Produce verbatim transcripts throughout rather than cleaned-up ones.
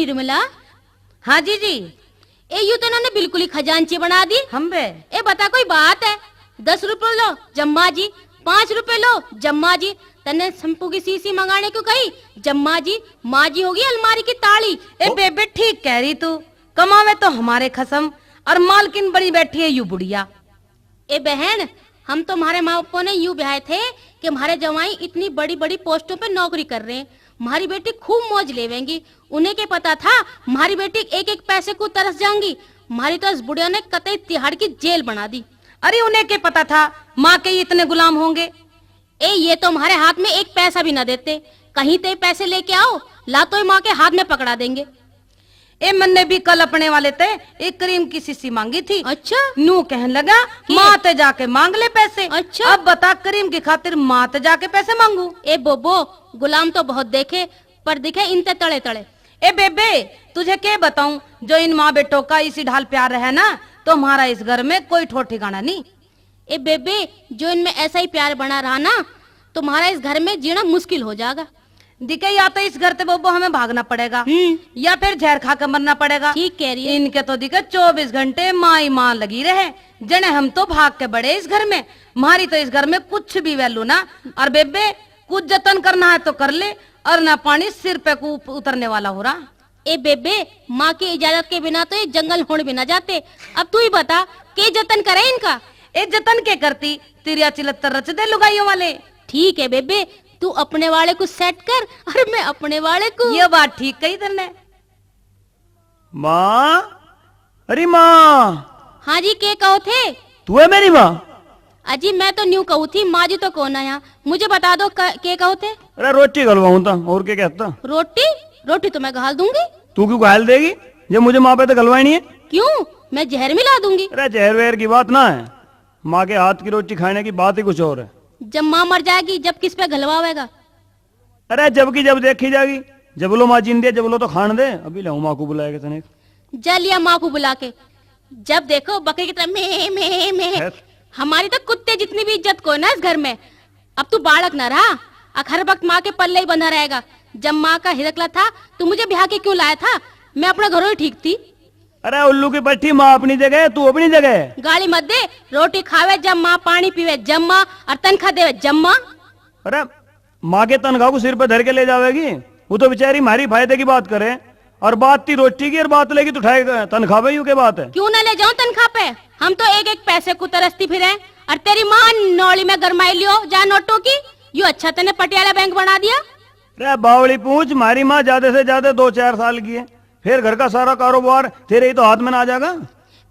विमला। हाँ जीजी। ए, यू तो इन्होंने बिल्कुल ही खजांची बना दी। हम बे। ए, बता, कोई बात है? दस रुपए लो, जम्मा जी। पाँच रुपए लो, जम्मा जी। तन्ने शैम्पू की शीशी मंगाने क्यों कही? जम्मा जी। माँ जी होगी अलमारी की ताली। ए ओ। बेबे, ठीक कह रही तू, कमावे तो हमारे खसम, और मालकिन बनी बैठी है यू बुढ़िया। ए बहन, हम तो म्हारे माँ बापू ने यूं ब्याहे थे कि म्हारे जवाई इतनी बड़ी बड़ी पोस्टों पे नौकरी कर रहे हैं, म्हारी बेटी खूब मौज लेवेंगी। उन्हें के पता था म्हारी बेटी एक एक पैसे को तरस जाएंगी। म्हारी तो इस बुढ़िया ने कतई तिहाड़ की जेल बना दी। अरे, उन्हें के पता था माँ के इतने गुलाम होंगे। ए, ये तो हमारे हाथ में एक पैसा भी ना देते। कहीं ते पैसे लेके आओ, लातो ही माँ के हाथ में पकड़ा देंगे। ए, मन्ने भी कल अपने वाले ते एक क्रीम की शीशी मांगी थी। अच्छा? नू कहन लगा, के? माँ ते जाके मांग ले पैसे। अच्छा? अब बता, क्रीम की खातिर माँ ते जाके पैसे मांगू? ए बोबो, गुलाम तो बहुत देखे, पर दिखे इनते तले तले। ए बेबे, तुझे के बताऊं, जो इन माँ बेटों का इसी ढाल प्यार रहे ना, तो हमारा इस घर में कोई ठोर ठिकाना नहीं। ए बेबे, जो इनमें ऐसा ही प्यार बना रहा ना, तुम्हारा इस घर में जीना मुश्किल हो जाएगा। दिखे, या तो इस घर ते बोबो हमें भागना पड़ेगा, हम्म। या फिर जहर खा के मरना पड़ेगा। ठीक कह रही है। इनके तो दिखे चौबीस घंटे माँ ही माँ लगी रहे, जने हम तो भाग के बड़े इस घर में। म्हारी तो इस घर में कुछ भी वैल्यू ना। और बेबे, कुछ जतन करना है तो कर ले, और ना पानी सिर पे को उप-, उतरने वाला हो रहा। ए बेबे, माँ की इजाजत के बिना तो ये जंगल होण भी ना जाते। अब तू ही बता, के जतन करे इनका? ए जतन के करती, तेरी चिलत्तर रच दे लुगाइयों वाले। ठीक है बेबे, तू अपने वाले को सेट कर और मैं अपने वाले को। ये बात ठीक कही तन्ने। माँ, अरे माँ। हाँ जी, के कहो थे? तू है मेरी माँ? अजी, मैं तो न्यू कहूँ थी, माँ जी तो कौन आया। मुझे बता दो, क-, के कहो थे? अरे, रोटी घलवाऊं था, और के कहता? रोटी? रोटी तो मैं घाल दूंगी। तू क्यों घाल देगी? जब मुझे माँ पे तो घलवानी है। क्यों? मैं जहर मिला दूंगी। अरे, जहर वहर की बात ना है, माँ के हाथ की रोटी खाने की बात ही कुछ और है। जब माँ मर जाएगी, जब किस पे घलवावेगा? अरे, जब की जब देखी जाएगी। जबलो माँ जिंदे, जबलो तो खान दे। अभी लाऊं माँ को बुलाया के तने। जा लिया माँ को बुला के। जब देखो बकरी की तरह में, में, में। खैर। हमारी तो कुत्ते जितनी भी इज्जत को ना इस घर में। अब तू बालक ना रहा, अक हर वक्त माँ के पल्ले ही बंधा रहेगा। जब माँ का हिरकला था, तू मुझे ब्याह के क्यों लाया था? मैं अपना घरों ही ठीक थी। अरे उल्लू की पट्टी, माँ अपनी जगह, तू अपनी जगह। गाली मत दे, रोटी खावे जब माँ, पानी पीवे जब माँ, और तनखा देवे जब माँ। अरे माँ के तनखा को सिर पे धर के ले जावेगी? वो तो बेचारी म्हारी फायदे की बात करे, और बात थी रोटी की और बात लेगी तू ठाए तनखा पे, यू के बात है? क्यों ना ले जाऊं तनखा पे? हम तो एक एक पैसे को तरसती फिरे, और तेरी माँ नौली में गरमाई लियो जा नोटों की। यू अच्छा तने पटियाला बैंक बना दिया। रे बावली पूछ, म्हारी माँ ज्यादा से ज्यादा दो चार साल की है, फिर घर का सारा कारोबार तेरे ही तो हाथ में ना आ जाएगा।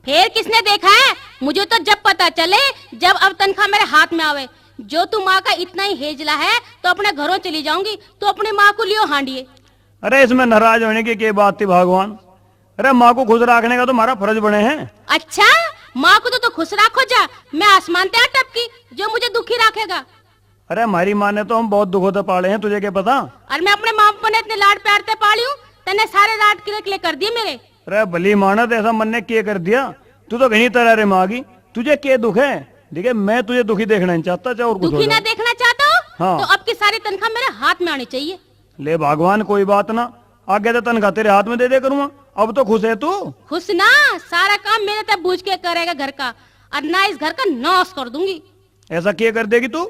फिर किसने देखा है? मुझे तो जब पता चले, जब अब तनखा मेरे हाथ में आवे। जो तू माँ का इतना ही हेजला है, तो अपने घरों चली जाऊंगी, तो अपनी माँ को लियो हांडिए। अरे, इसमें नाराज होने की के बात थी भगवान? अरे, माँ को खुश रखने का तो हमारा फर्ज बने है। अच्छा, माँ को तो तू खुश रखो जा, मैं आसमान ते आ टपकी, जो मुझे दुखी रखेगा। अरे, हमारी माँ ने तो हम बहुत दुखों से पाले हैं, तुझे क्या पता? और मैं अपने माँ बाप ने इतने लाड प्यार से पाली हूँ, तन्ने सारे लाड किले किले कर दिए मेरे। अरे भली मानत, ऐसा मन ने के कर दिया? तू तो घणी तरह रे माँ की, तुझे के दुख है? देखे, मैं तुझे दुखी देखना नहीं चाहता, चाहे और कुछ हो दुखी ना जाए। देखना चाहता हो? हाँ। तो अब की सारी तनख्वाह मेरे हाथ में आनी चाहिए। ले भगवान, कोई बात ना, आगे तो तनख्वाह तेरे हाथ में दे दे करूँगा। अब तो खुश है तू? खुश ना, सारा काम मेरे ते बूझ के करेगा घर का, और ना इस घर का नाश कर दूंगी। ऐसा क्या कर देगी तू?